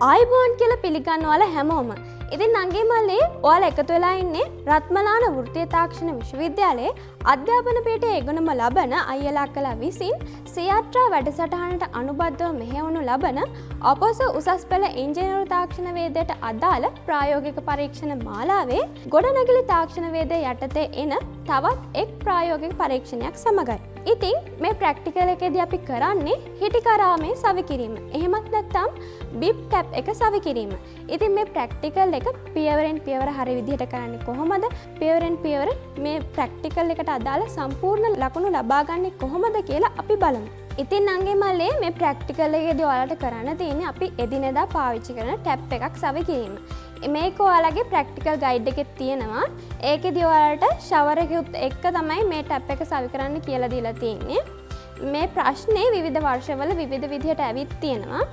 ආයුබෝවන් කියලා පිළිගන්න ඔයාලා හැමෝම. ඉතින් නංගි මල්ලි, ඔයාලා එකතු වෙලා ඉන්නේ රත්මලාන වෘත්තීය තාක්ෂණ විශ්වවිද්‍යාලයේ අධ්‍යාපන පීඨයේ ඉගෙනුම ලබන අයියලා අක්කලා විසින් සියාට්‍රා වැඩසටහනට අනුබද්ධව මෙහෙයවනු ලබන අපොස උසස් පෙළ ඉංජිනේරු තාක්ෂණ වේදයට අදාළ ප්‍රායෝගික පරීක්ෂණ මාලාවේ ගොඩනැගිලි තාක්ෂණ වේදය යටතේ එන තවත් එක් ප්‍රායෝගික පරීක්ෂණයක් සමගයි. ඉතින් මේ ප්‍රැක්ටිකල් එකේදී අපි කරන්නේ හිටිකරාමේ සවි කිරීම. එහෙමත් නැත්නම් බිබ් ටැප් එක සවි කිරීම. ඉතින් මේ ප්‍රැක්ටිකල් එක පියවරෙන් පියවර හරි විදිහට කරන්නේ කොහොමද? පියවරෙන් පියවර මේ ප්‍රැක්ටිකල් එකට අදාළ සම්පූර්ණ ලකුණු ලබා ගන්නේ කොහොමද කියලා අපි බලමු. ඉතින් නංගි මල්ලේ, මේ ප්‍රැක්ටිකල් එකේදී ඔයාලට කරන්න තියෙන්නේ අපි එදිනෙදා පාවිච්චි කරන ටැප් එකක් සවි කිරීම. මේක ඔයාලගේ ප්‍රැක්ටිකල් ගයිඩ් එකේ තියෙනවා. ඒකෙදි ඔයාලට ෂවර් එකකුත් එක්ක තමයි මේ ටැප් එක සවි කරන්න කියලා දීලා තියෙන්නේ. මේ ප්‍රශ්නේ විවිධ වර්ෂවල විවිධ විදිහට ඇවිත් තියෙනවා.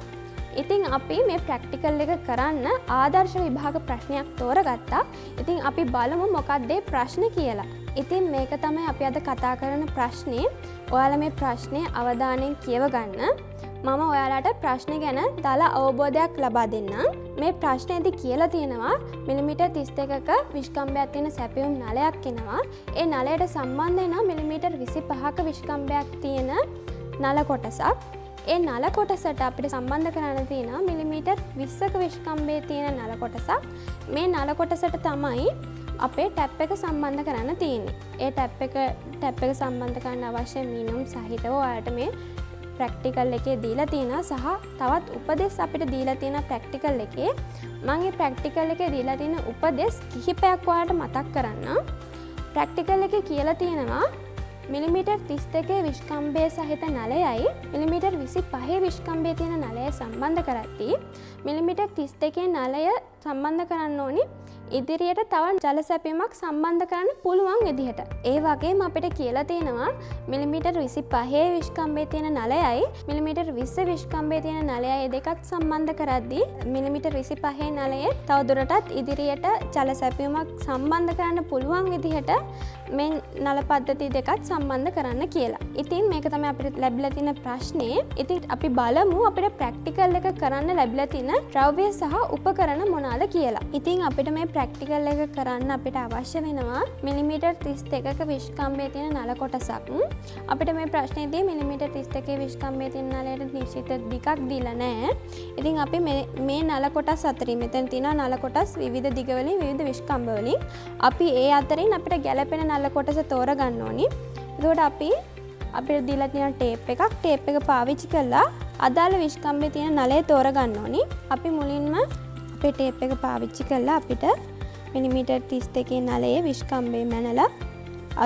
ඉතින් අපි මේ ප්‍රැක්ටිකල් එක කරන්න ආදර්ශ විභාග ප්‍රශ්නයක් තෝරගත්තා. ඉතින් අපි බලමු මොකක්ද ඒ ප්‍රශ්නේ කියලා. ඉතින් මේක තමයි අපි අද කතා කරන ප්‍රශ්නේ. ඔයාලා මේ ප්‍රශ්නේ අවධානයෙන් කියව ගන්න. මම ඔයාලට ප්‍රශ්න ගැන දළ අවබෝධයක් ලබා දෙන්නම්. මේ ප්‍රශ්නේදී කියලා තියෙනවා මිලිමීටර් 32ක විෂ්කම්භයක් තියෙන සැපයුම් නලයක් එනවා. ඒ නලයට සම්බන්ධ වෙනවා මිලිමීටර් 25ක විෂ්කම්භයක් තියෙන නල කොටසක්. ඒ නල කොටසට අපිට සම්බන්ධ කරන්න තියෙනවා මිලිමීටර් 20ක විෂ්කම්භයේ තියෙන නල කොටසක්. මේ නල කොටසට තමයි අපේ ටැප් එක සම්බන්ධ කරන්න තියෙන්නේ. ඒ ටැප් එක සම්බන්ධ කරන්න අවශ්‍ය මිනුම් සහිතව ඔයාලට මේ ප්‍රැක්ටිකල් එකේ දීලා තියෙනවා සහ තවත් උපදෙස් අපිට දීලා තියෙනවා ප්‍රැක්ටිකල් එකේ. මම මේ ප්‍රැක්ටිකල් එකේ දීලා තියෙන උපදෙස් කිහිපයක් ඔයාලට මතක් කරන්නම්. ප්‍රැක්ටිකල් එකේ කියලා තියෙනවා මිලිමීටර් 32 විෂ්කම්භය සහිත නලයයි මිලිමීටර් 25 විෂ්කම්භයේ තියෙන නලය සම්බන්ධ කරද්දී මිලිමීටර් 32 නලය සම්බන්ධ කරන්න ඕනි ඉදිරියට තව ජල සැපයීමක් සම්බන්ධ කරන්න පුළුවන් විදිහට. ඒ වගේම අපිට කියලා තියෙනවා මිලිමීටර් 25 විෂ්කම්භයේ තියෙන නලයයි මිලිමීටර් 20 විෂ්කම්භයේ තියෙන නලයයි දෙකත් සම්බන්ධ කරද්දී මිලිමීටර් 25 නලයේ තව දුරටත් ඉදිරියට ජල සැපයීමක් සම්බන්ධ කරන්න පුළුවන් විදිහට මේ නල පද්ධති දෙකත් සම්බන්ධ කරන්න කියලා. ඉතින් මේක තමයි අපිට ලැබිලා තියෙන ප්‍රශ්නේ. ඉතින් අපි බලමු අපිට ප්‍රැක්ටිකල් එක කරන්න ලැබිලා තියෙන ද්‍රව්‍ය සහ උපකරණ මොනවාද කියලා. ඉතින් අපිට මේ ප්‍රැක්ටිකල් එක කරන්න අපිට අවශ්‍ය වෙනවා මිලිමීටර් 32ක විෂ්කම්භයේ තියෙන නල කොටසක්. අපිට මේ ප්‍රශ්නේදී මිලිමීටර් 32 විෂ්කම්භයේ තියෙන නලයට නිශ්චිත දිගක් දීලා නැහැ. ඉතින් අපි මේ නල කොටස් අතරින් මෙතන තියෙනවා නල කොටස් විවිධ දිගවලින් විවිධ විෂ්කම්භ වලින්. අපි ඒ අතරින් අපිට ගැලපෙන නල කොටස තෝරගන්න ඕනි. එතකොට අපිට දීලා තියෙන ටේප් එකක්, ටේප් එක පාවිච්චි කරලා අදාළ විෂ්කම්භයේ තියෙන නලය තෝරගන්න ඕනි. අපි මුලින්ම අපේ ටේප් එක පාවිච්චි කරලා අපිට මිලිමීටර් 32 නලයේ විෂ්කම්භය මැනලා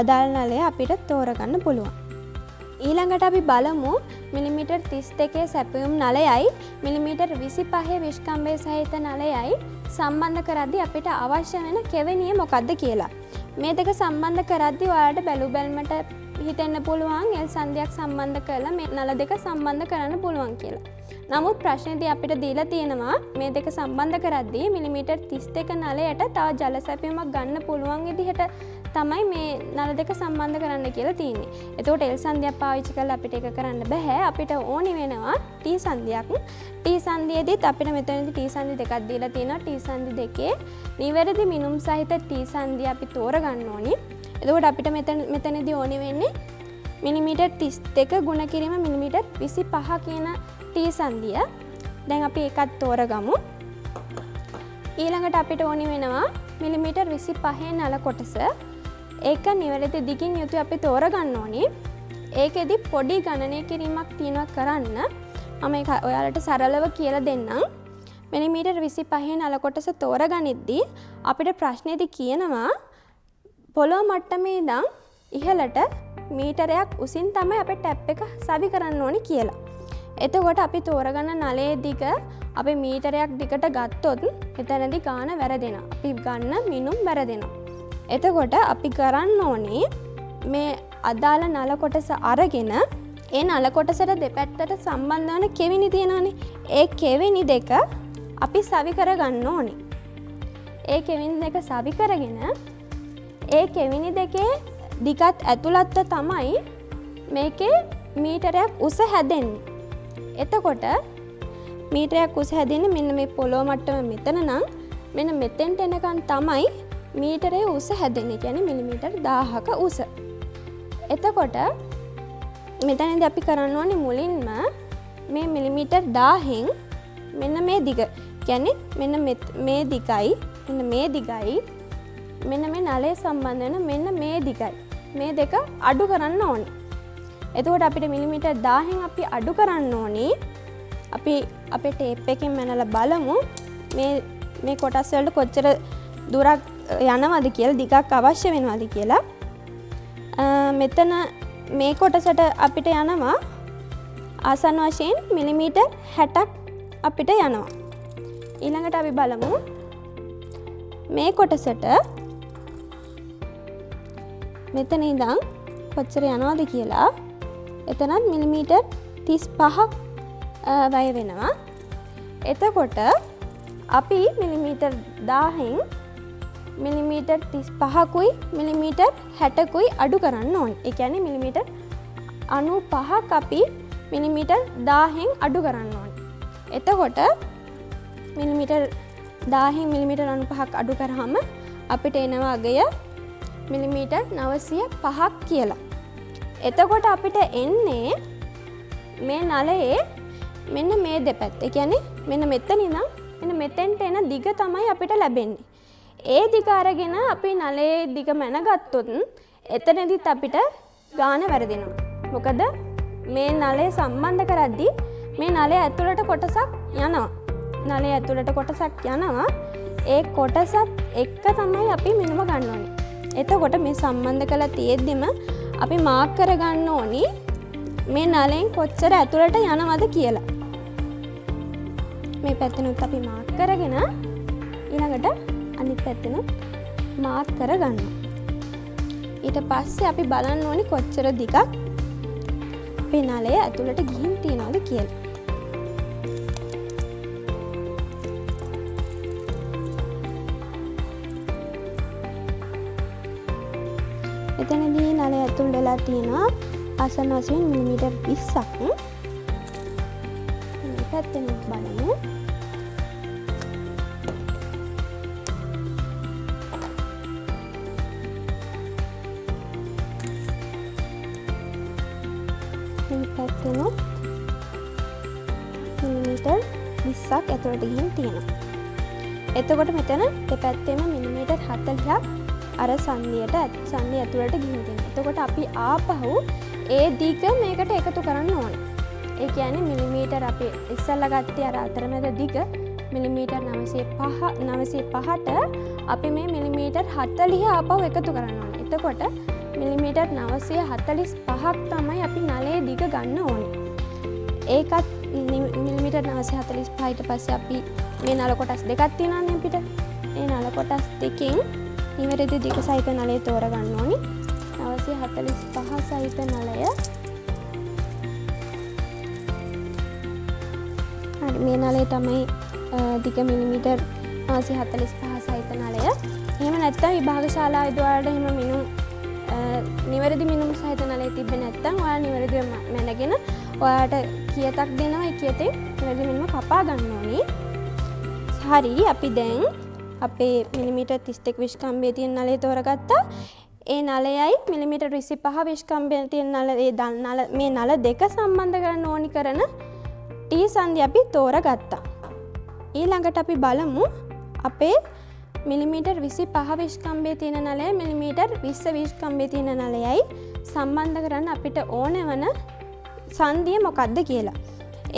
අදාළ නලය අපිට තෝරගන්න පුළුවන්. ඊළඟට අපි බලමු මිලිමීටර් 32 සැපයුම් නලයයි මිලිමීටර් 25 විෂ්කම්භය සහිත නලයයි සම්බන්ධ කරද්දී අපිට අවශ්‍ය වෙන කෙවෙනිය මොකද්ද කියලා. මේ දෙක සම්බන්ධ කරද්දී ඔයාලට බැලු බැලමට හිතෙන්න පුළුවන් එල් සන්ධියක් සම්බන්ධ කරලා මේ නල දෙක සම්බන්ධ කරන්න පුළුවන් කියලා. නමුත් ප්‍රශ්නේදී අපිට දීලා තියෙනවා මේ දෙක සම්බන්ධ කරද්දී මිලිමීටර් 32 නලයට තව ජල සැපයුමක් ගන්න පුළුවන් විදිහට තමයි මේ නල දෙක සම්බන්ධ කරන්න කියලා තියෙන්නේ. එතකොට එල් සන්ධියක් පාවිච්චි කරලා අපිට ඒක කරන්න බෑ. අපිට ඕනි වෙනවා ටී සන්ධියක්. ටී සන්ධියේදීත් අපිට මෙතනදී ටී සන්ධි දෙකක් දීලා තියෙනවා. ටී සන්ධි දෙකේ නිවැරදි මිනුම් සහිත ටී සන්ධිය අපි තෝරගන්න ඕනි. එතකොට අපිට මෙතනදී ඕනි වෙන්නේ මිලිමීටර් 32 ගුණ කිරීම මිලිමීටර් 25 කියන ටී සන්ධිය. දැන් අපි ඒකත් තෝරගමු. ඊළඟට අපිට ඕනි වෙනවා මිලිමීටර් 25 නල කොටස. ඒක නිවැරදි දිගින් යුතුව අපි තෝරගන්න ඕනි. ඒකෙදි පොඩි ගණනය කිරීමක් තියෙනවා කරන්න. මම ඒක ඔයාලට සරලව කියලා දෙන්නම්. මිලිමීටර් 25 නල කොටස තෝරගනිද්දී අපිට ප්‍රශ්නේදී කියනවා පොළොව මට්ටමේ ඉඳන් ඉහළට මීටරයක් උසින් තමයි අපේ ටැප් එක සවි කරන්න ඕනි කියලා. එතකොට අපි තෝරගන්න නලයේ දිග අපි මීටරයක් දිගට ගත්තොත් එතනදී ගාන වැරදෙනවා. අපි ගන්න මිනුම් වැරදෙනවා. එතකොට අපි කරන්න ඕනේ මේ අදාළ නල කොටස අරගෙන ඒ නල කොටසට දෙපැත්තට සම්බන්ධ වන කෙවිනි තියෙනවානේ. ඒ කෙවිනි දෙක අපි සවි කරගන්න ඕනේ. ඒ කෙවිනි දෙක සවි කරගෙන ඒ කෙවිනි දෙකේ දිගත් ඇතුළත්ව තමයි මේකේ මීටරයක් උස හැදෙන්නේ. එතකොට මීටරයක් උස හැදෙන්නේ මෙන්න මේ පොළොව මට්ටම මෙතන නම් මෙන්න මෙතෙන්ට එනකන් තමයි මීටරයේ උස හැදෙන්නේ. කියන්නේ මිලිමීටර් 1000ක උස. එතකොට මෙතනදී අපි කරන්න ඕනේ මුලින්ම මේ මිලිමීටර් 1000න් මෙන්න මේ දිග. කියන්නේ මෙන්න මේ දිගයි, මෙන්න මේ දිගයි, මෙන්න මේ නලය සම්බන්ධ වෙන මෙන්න මේ දිගයි. මේ දෙක අඩු කරන්න ඕනේ. එතකොට අපිට මිලිමීටර් 1000න් අපි අඩු කරන්න ඕනේ. අපි අපේ ටේප් එකෙන් මැනලා බලමු මේ කොටස් වලට කොච්චර දුරක් යනවද කියලා, දිගක් අවශ්‍ය වෙනවද කියලා. මෙතන මේ කොටසට අපිට යනවා ආසන්න වශයෙන් මිලිමීටර් 60ක් අපිට යනවා. ඊළඟට අපි බලමු මේ කොටසට මෙතන ඉඳන් කොච්චර යනවද කියලා. එතනත් මිලිමීටර් 35ක් වැය වෙනවා. එතකොට අපි මිලිමීටර් 1000න් මිලිමීටර් 35කුයි මිලිමීටර් 60කුයි අඩු කරන්න ඕනේ. ඒ කියන්නේ මිලිමීටර් 95ක් අපි මිලිමීටර් 1000න් අඩු කරන්න ඕනේ. එතකොට මිලිමීටර් 1000න් මිලිමීටර් 95ක් අඩු කරාම අපිට එනවා අගය මිලිමීටර් 905ක් කියලා. එතකොට අපිට එන්නේ මේ නලයේ මෙන්න මේ දෙපැත්ත. ඒ කියන්නේ මෙන්න මෙතන ඉඳන් මෙන්න මෙතෙන්ට එන දිග තමයි අපිට ලැබෙන්නේ. ඒ දිග අරගෙන අපි නලයේ දිග මැනගත්තොත් එතනදිත් අපිට ගාන වැරදෙනවා. මොකද මේ නලය සම්බන්ධ කරද්දී මේ නලය ඇතුළට කොටසක් යනවා. නලය ඇතුළට කොටසක් යනවා. ඒ කොටසත් එක්ක තමයි අපි මිනුම ගන්න ඕනේ. එතකොට මේ සම්බන්ධ කරලා තියෙද්දිම අපි මාක් කරගන්න ඕනි මේ නලයෙන් කොච්චර ඇතුළට යනවද කියලා. මේ පැත්තෙනුත් අපි මාක් කරගෙන ඊළඟට අනිත් පැත්තෙනුත් මාක් කරගන්නවා. ඊට පස්සේ අපි බලන්න ඕනි කොච්චර දිගක් අපේ නලය ඇතුළට ගිහින් තියනවද කියලා. එතනදී නලය ඇතුල් වෙලා තියෙනවා ආසන්න වශයෙන් මිලිමීටර් 20ක්. මේ පැත්තෙනුත් බලමු. මේ පැත්තෙනුත් මිලිමීටර් 20ක් ඇතුළට ගිහින් තියෙනවා. එතකොට මෙතන දෙපැත්තෙම මිලිමීටර් 40ක් අර සන්ධිය ඇතුළට ගිහින් තියෙනවා. එතකොට අපි ආපහු ඒ දිග මේකට එකතු කරන්න ඕනේ. ඒ කියන්නේ මිලිමීටර් අපි ඉස්සල්ලා ගත්තේ අර අතරමැද දිග මිලිමීටර් 905ට අපි මේ මිලිමීටර් 40 ආපහු එකතු කරන්න ඕනේ. එතකොට මිලිමීටර් 945ක් තමයි අපි නලයේ දිග ගන්න ඕනේ. ඒකත් මිලිමීටර් 945 ඊට පස්සේ අපි මේ නල කොටස් දෙකක් තියෙනවානේ අපිට. ඒ නල කොටස් දෙකෙන් නිවැරදි දිග සහිත නලය තෝරගන්න ඕනි. 945 සහිත නලය. හරි, මේ නලය තමයි දිග මිලිමීටර් 945 සහිත නලය. එහෙම නැත්නම් විභාග ශාලාවේදී ඔයාලට එහෙම නිවැරදි මිනුම් සහිත නලය තිබ්බේ නැත්නම් ඔයාලා නිවැරදිව මැනගෙන ඔයාලට කියතක් දෙනවා. ඒ කියතෙන් නිවැරදි මිනුම කපා ගන්න ඕනි. හරි, අපි දැන් අපේ මිලිමීටර් 32 විශ්කම්භයේ තියෙන නලය තෝරගත්තා. ඒ නලයයි මිලිමීටර් 25 විශ්කම්භයේ තියෙන නල, ඒ නල, මේ නල දෙක සම්බන්ධ කරන්න ඕනි කරන ටී සන්ධි අපි තෝරගත්තා. ඊළඟට අපි බලමු අපේ මිලිමීටර් 25 විශ්කම්භයේ තියෙන නලය මිලිමීටර් 20 විශ්කම්භයේ තියෙන නලයයි සම්බන්ධ කරන්න අපිට ඕන වන සන්ධිය මොකක්ද කියලා.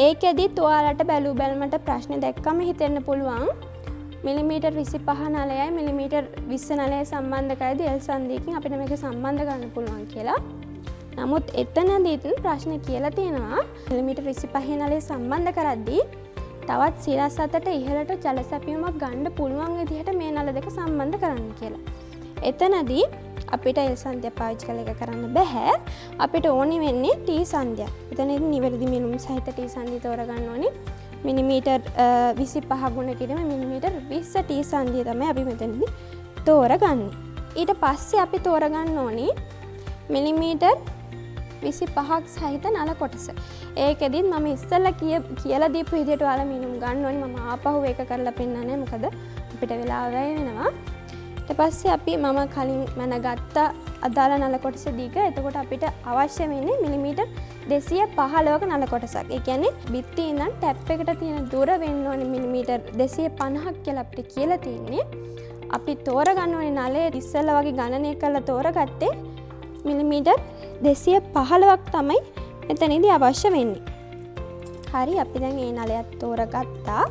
ඒකෙදිත් ඔයාලට බැලූ බැලමට ප්‍රශ්නේ දැක්කම හිතෙන්න පුළුවන් මිලිමීටර් 25 නලයයි මිලිමීටර් 20 නලයයි සම්බන්ධ කරද්දී එල් සන්ධියකින් අපිට මේක සම්බන්ධ කරන්න පුළුවන් කියලා. නමුත් එතනදීත් ප්‍රශ්නේ කියලා තියෙනවා මිලිමීටර් 25 නලය සම්බන්ධ කරද්දී තවත් සිරස් අතට ඉහළට ජල සැපයුමක් ගන්න පුළුවන් විදිහට මේ නල දෙක සම්බන්ධ කරන්න කියලා. එතනදී අපිට එල් සන්ධිය පාවිච්චි කරලා එක කරන්න බැහැ. අපිට ඕනි වෙන්නේ ටී සන්ධියක්. එතනදී නිවැරදි මිනුම් සහිත ටී සන්ධිය තෝරගන්න ඕනි. මිලිමීටර් 25 ගුණ කිරීම මිලිමීටර් 20 ටී සන්ධිය තමයි අපි මෙතනදී තෝරගන්නේ. ඊට පස්සේ අපි තෝරගන්න ඕනි මිලිමීටර් 25ක් සහිත නල කොටස. ඒකෙදිත් මම ඉස්සෙල්ලා කියලා දීපු විදිහට ඔයාලා මිනුම් ගන්න ඕනි. මම ආපහු ඒක කරලා පෙන්නන්නේ මොකද අපිට වෙලාව වැය වෙනවා. ඊට පස්සේ මම කලින් මැනගත්ත අදාළ නල කොටස දිග. එතකොට අපිට අවශ්‍ය වෙන්නේ මිලිමීටර් 215ක නල කොටසක්. ඒ කියන්නේ බිත්තියේ ඉඳන් ටැප් එකට තියෙන දුර වෙන්න ඕනේ මිලිමීටර් 250ක් කියලා අපිට කියලා තියෙන්නේ. අපි තෝරගන්න ඕනේ නලය ඉස්සෙල්ලා වගේ ගණනය කරලා තෝරගත්තේ මිලිමීටර් 215ක් තමයි මෙතනදී අවශ්‍ය වෙන්නේ. හරි, අපි දැන් මේ නලයත් තෝරගත්තා.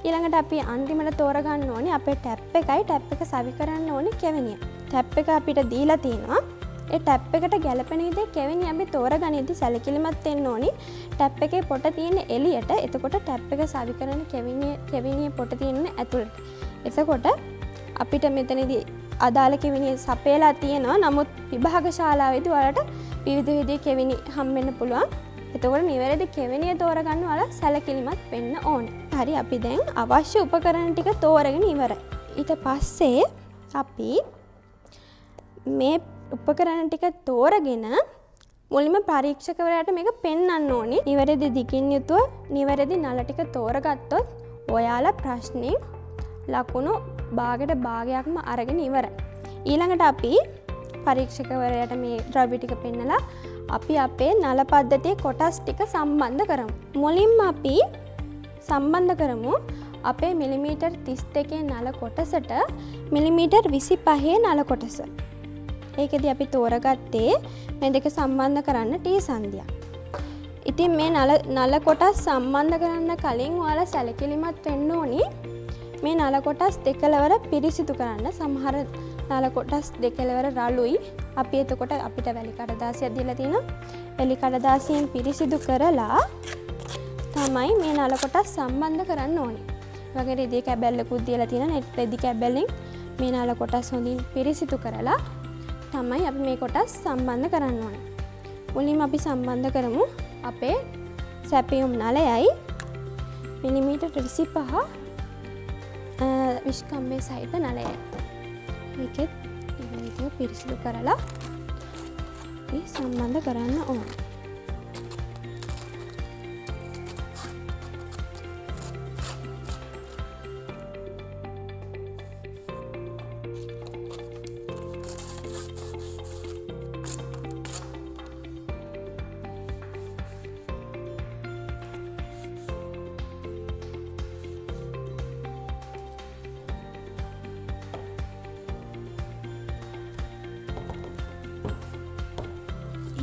ඊළඟට අපි අන්තිමට තෝරගන්න ඕනේ අපේ ටැප් එකයි. ටැප් එක සවි කරන්න ඕනේ කෙවෙනිය. ටැප් එක අපිට දීලා තියෙනවා. ඒ ටැප් එකට ගැලපෙන විදිහේ කෙවෙනිය අපි තෝරගනිද්දි සැලකිලිමත් වෙන්න ඕනේ. ටැප් එකේ පොට තියෙන එළියට. එතකොට ටැප් එක සවි කරන කෙවෙනිය පොට තියෙන ඇතුළට. එතකොට අපිට මෙතනදී අදාළ කෙවෙනිය සපයලා තියෙනවා. නමුත් විභාග ශාලාවේදී ඔයාලට විවිධ විදිහේ කෙවෙනි හම්බෙන්න පුළුවන්. එතකොට නිවැරදි කෙවෙනිය තෝරගන්න ඔයාලා සැලකිලිමත් වෙන්න ඕනේ. හරි, අපි දැන් අවශ්‍ය උපකරණ ටික තෝරගෙන ඉවරයි. ඊට පස්සේ අපි මේ උපකරණ ටික තෝරගෙන මුලින්ම පරීක්ෂකවරයාට මේක පෙන්වන්න ඕනේ. නිවැරදි දිගින් යුතුව නිවැරදි නල ටික තෝරගත්තොත් ඔයාලා ප්‍රශ්නේ ලකුණු භාගයට භාගයක්ම අරගෙන ඉවරයි. ඊළඟට අපි පරීක්ෂකවරයාට මේ ද්‍රව්‍ය ටික පෙන්නලා අපි අපේ නල පද්ධතියේ කොටස් ටික සම්බන්ධ කරමු. මුලින්ම අපි සම්බන්ධ කරමු අපේ මිලිමීටර් 32 නල කොටසට මිලිමීටර් 25 නල කොටස. ඒකෙදි අපි තෝරගත්තේ මේ දෙක සම්බන්ධ කරන්න ටී සන්ධියක්. ඉතින් මේ නල කොටස් සම්බන්ධ කරන්න කලින් ඔයාලා සැලකිලිමත් වෙන්න ඕනි. මේ නල කොටස් දෙකලවර පිරිසිදු කරන්න. සමහර නල කොටස් දෙකලවර රළුයි. අපි එතකොට අපිට වැලි කඩදාසියක් දීලා තිනවා. වැලි කඩදාසියෙන් පිරිසිදු කරලා තමයි මේ නල කොටස් සම්බන්ධ කරන්න ඕනේ. ඒ වගේ රෙදි කැබැල්ලකුත් දීලා තිනවා. නෙට් රෙදි කැබැල්ලෙන් මේ නල කොටස් හොඳින් පිරිසිදු කරලා තමයි අපි මේ කොටස් සම්බන්ධ කරන්න ඕනේ. මුලින්ම අපි සම්බන්ධ කරමු අපේ සැපයුම් නලයයි මිලිමීටර් 25 විෂ්කම්භය සහිත නලයයි. මේකෙත් ඉවරිතිව පිරිසිදු කරලා අපි සම්බන්ධ කරන්න ඕනේ.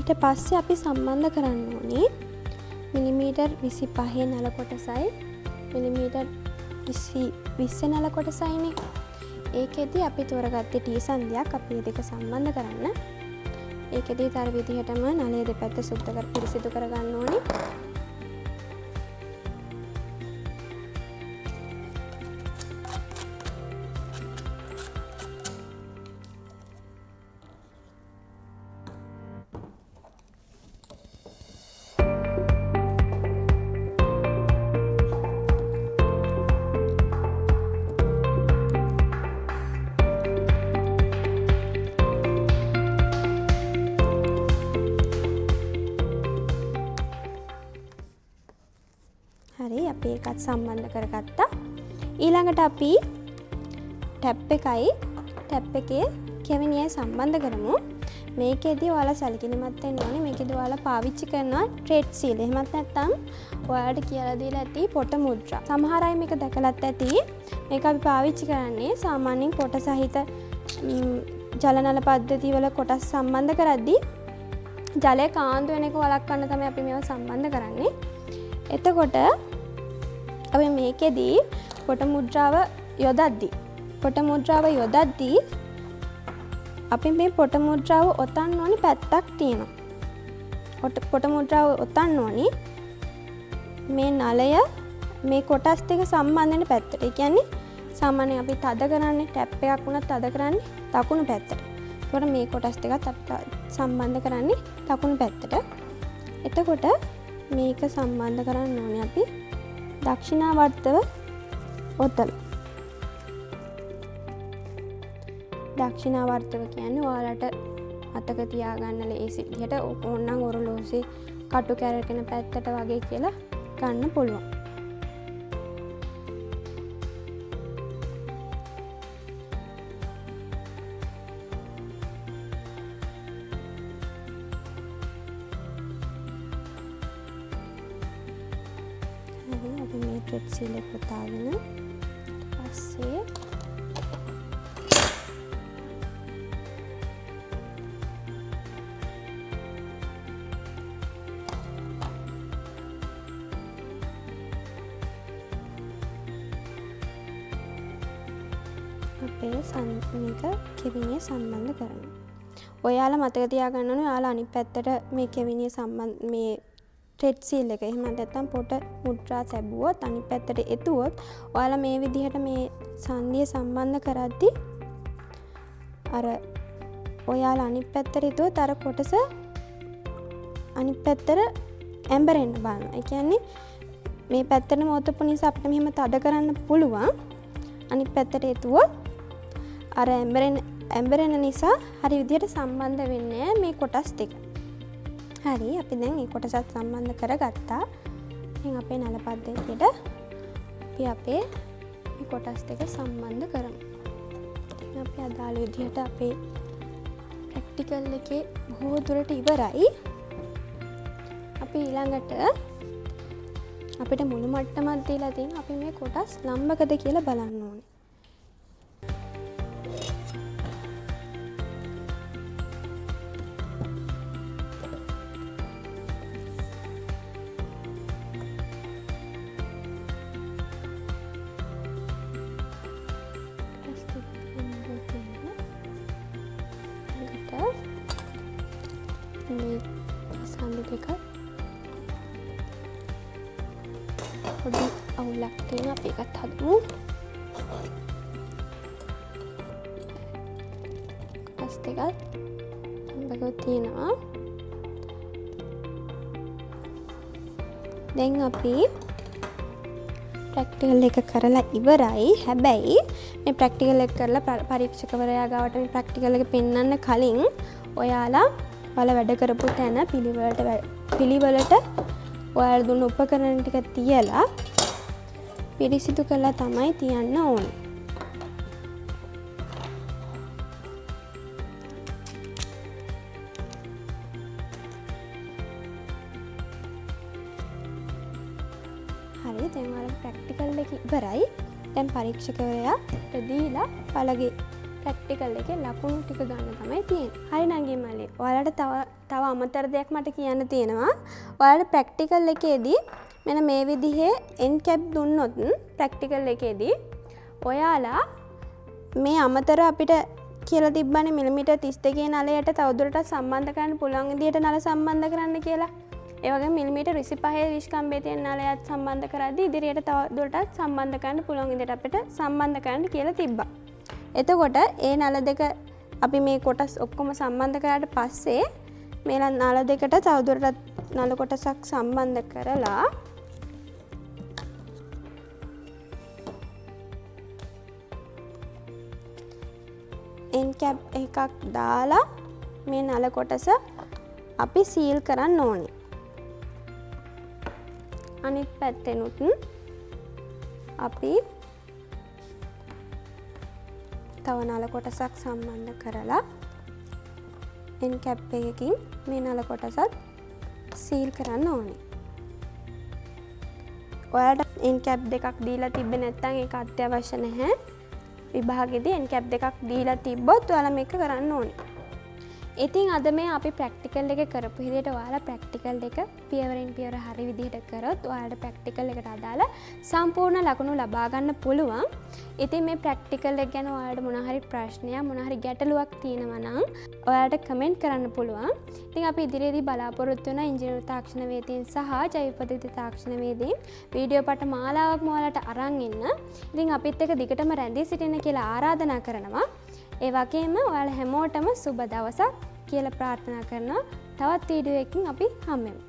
ඊට පස්සේ අපි සම්බන්ධ කරන්න ඕනේ මිලිමීටර් 25 නල කොටසයි මිලිමීටර් 20 නල කොටසයිනේ. ඒකෙදි අපි තෝරගත්තේ ටී සන්ධියක්. අපි මේ දෙක සම්බන්ධ කරන්න. ඒකෙදි තර විදිහටම නලය දෙපැත්ත සුද්ධ කර පිරිසිදු කරගන්න ඕනේ. හරි, අපි ඒකත් සම්බන්ධ කරගත්තා. ඊළඟට අපි ටැප් එකයි ටැප් එකේ කෙවෙනියයි සම්බන්ධ කරමු. මේකෙදි ඔයාලා සැලකිලිමත් වෙන්න ඕනේ. මේකෙදි ඔයාලා පාවිච්චි කරනවා ට්‍රේඩ් සීල්. එහෙමත් නැත්නම් ඔයාලට කියලා දීලා ඇති පොට මුද්‍රා. සමහර අය මේක දැකලත් ඇති. මේක අපි පාවිච්චි කරන්නේ සාමාන්‍යයෙන් පොට සහිත ජල නල පද්ධති වල කොටස් සම්බන්ධ කරද්දී ජලය කාන්දු වෙන එක වළක්වන්න තමයි අපි මේවා සම්බන්ධ කරන්නේ. එතකොට අපි මේකෙදී පොට මුද්‍රාව යොදද්දී අපි මේ පොට මුද්‍රාව ඔතන්න ඕනි පැත්තක් තියෙනවා. පොට මුද්‍රාව ඔතන්න ඕනි මේ නලය මේ කොටස් දෙක සම්බන්ධ වෙන පැත්තට. ඒ කියන්නේ සාමාන්‍යයෙන් අපි තද කරන්නේ ටැප් එකක් වුණත් තද කරන්නේ දකුණු පැත්තට. එතකොට මේ කොටස් දෙකත් අපි සම්බන්ධ කරන්නේ දකුණු පැත්තට. එතකොට මේක සම්බන්ධ කරන්න ඕනේ අපි දක්ෂිණාවර්තව ඔතල. දක්ෂිණාවර්තව කියන්නේ ඔයාලට මතක තියාගන්න ලේසි විදිහට ඕනනම් ඔරලෝසුවේ කටු කැරකෙන පැත්තට වගේ කියලා ගන්න පුළුවන්. හරි, අපි මේ ත්‍රෙඩ් සීල් එක පොතාගෙන ඊට පස්සේ අපේ මේක කෙවිණිය සම්බන්ධ කරනවා. ඔයාලා මතක තියාගන්න ඕනේ ඔයාලා අනිත් පැත්තට මේ කෙවිණිය මේ ත්‍රෙඩ් සීල් එක එහෙම නැත්නම් පොට මුද්‍රා තැබුවොත් අනිත් පැත්තට එතුවොත් ඔයාලා මේ විදිහට මේ සංදිය සම්බන්ධ කරද්දි අර ඔයාලා අනිත් පැත්තට එතුවොත් අර කොටස අනිත් පැත්තට ඇඹරෙන්න බලනවා. ඒ කියන්නේ මේ පැත්තට මොතපු නිසා අපිට මෙහෙම තද කරන්න පුළුවන්. අනිත් පැත්තට එතුවොත් අර ඇඹරෙන නිසා හරි විදිහට සම්බන්ධ වෙන්නේ නෑ මේ කොටස් දෙක. හරි, අපි දැන් මේ කොටසත් සම්බන්ධ කරගත්තා. ඉතින් අපේ නල පද්ධතියට අපි අපේ මේ කොටස් දෙක සම්බන්ධ කරමු. ඉතින් අපි අදාළ විදිහට අපේ ප්‍රැක්ටිකල් එකේ බොහෝ දුරට ඉවරයි. අපි ඊළඟට අපිට මුළු මට්ටමක් දීලා තියෙනවා. අපි මේ කොටස් ලම්බකද කියලා බලන්න ඕනේ. මේ සම්බි දෙක පොඩි අවුලක් තියෙනවා, අපි ඒකත් හදමු. කොටස් දෙකත් ලම්බකව තියෙනවා. දැන් අපි ප්‍රැක්ටිකල් එක කරලා ඉවරයි. හැබැයි මේ ප්‍රැක්ටිකල් එක කරලා පරීක්ෂකවරයා ගාවට මේ ප්‍රැක්ටිකල් එක පෙන්වන්න කලින් ඔයාලා ඔයාලා වැඩ කරපු තැන පිළිවෙලට ඔයාලා දුන්න උපකරණ ටික තියලා පිරිසිදු කරලා තමයි තියන්න ඕනේ. හරි, දැන් ඔයාලගේ ප්‍රැක්ටිකල් එක ඉවරයි. දැන් පරීක්ෂකවරයාට දීලා ඔයාලගේ ප්‍රැක්ටිකල් එකේ ලකුණු ටික ගන්න තමයි තියෙන්නේ. හරි නංගි මල්ලි, ඔයාලට තව අමතර දෙයක් මට කියන්න තියෙනවා. ඔයාලට ප්‍රැක්ටිකල් එකේදී මෙන්න මේ විදිහේ එන් කැප් දුන්නොත් ප්‍රැක්ටිකල් එකේදී ඔයාලා මේ අමතර අපිට කියලා තිබ්බනේ මිලිමීටර් 32 නලයට තවදුරටත් සම්බන්ධ කරන්න පුළුවන් විදිහට නල සම්බන්ධ කරන්න කියලා. ඒ වගේම මිලිමීටර් 25 විශ්කම්භයේ තියෙන නලයත් සම්බන්ධ කරද්දී ඉදිරියට තවදුරටත් සම්බන්ධ කරන්න පුළුවන් විදිහට අපිට සම්බන්ධ කරන්න කියලා තිබ්බා. එතකොට ඒ නල දෙක අපි මේ කොටස් ඔක්කොම සම්බන්ධ කරාට පස්සේ මේ නල දෙකට තවදුරටත් නල කොටසක් සම්බන්ධ කරලා එන් කැප් එකක් දාලා මේ නල කොටස අපි සීල් කරන්න ඕනේ. අනිත් පැත්තෙනුත් අපි තව නල කොටසක් සම්බන්ධ කරලා එන් කැප් එකකින් මේ නල කොටසත් සීල් කරන්න ඕනේ. ඔයාලට එන් කැප් දෙකක් දීලා තිබ්බේ නැත්නම් ඒක අත්‍යවශ්‍ය නැහැ. විභාගෙදී එන් කැප් දෙකක් දීලා තිබ්බොත් ඔයාලා මේක කරන්න ඕනේ. ඉතින් අද මේ අපි ප්‍රැක්ටිකල් එක කරපු විදිහට ඔයාලා ප්‍රැක්ටිකල් එක පියවරෙන් පියවර හරි විදිහට කරොත් ඔයාලට ප්‍රැක්ටිකල් එකට අදාළ සම්පූර්ණ ලකුණු ලබා ගන්න පුළුවන්. ඉතින් මේ ප්‍රැක්ටිකල් එක ගැන ඔයාලට මොන හරි ප්‍රශ්නයක් මොන හරි ගැටලුවක් තියෙනවා නම් ඔයාලට කමෙන්ට් කරන්න පුළුවන්. ඉතින් අපි ඉදිරියේදී බලාපොරොත්තු වෙන ඉංජිනේරු තාක්ෂණවේදීන් සහ ජෛව පද්ධති තාක්ෂණවේදීන් වීඩියෝ පට මාලාවක්ම ඔයාලට අරන් එන්න. ඉතින් අපිත් එක්ක දිගටම රැඳී සිටින්න කියලා ආරාධනා කරනවා. ඒ වගේම ඔයාලා හැමෝටම සුබ දවසක් කියලා ප්‍රාර්ථනා කරනවා. තවත් වීඩියෝ එකකින් අපි හම්බෙමු.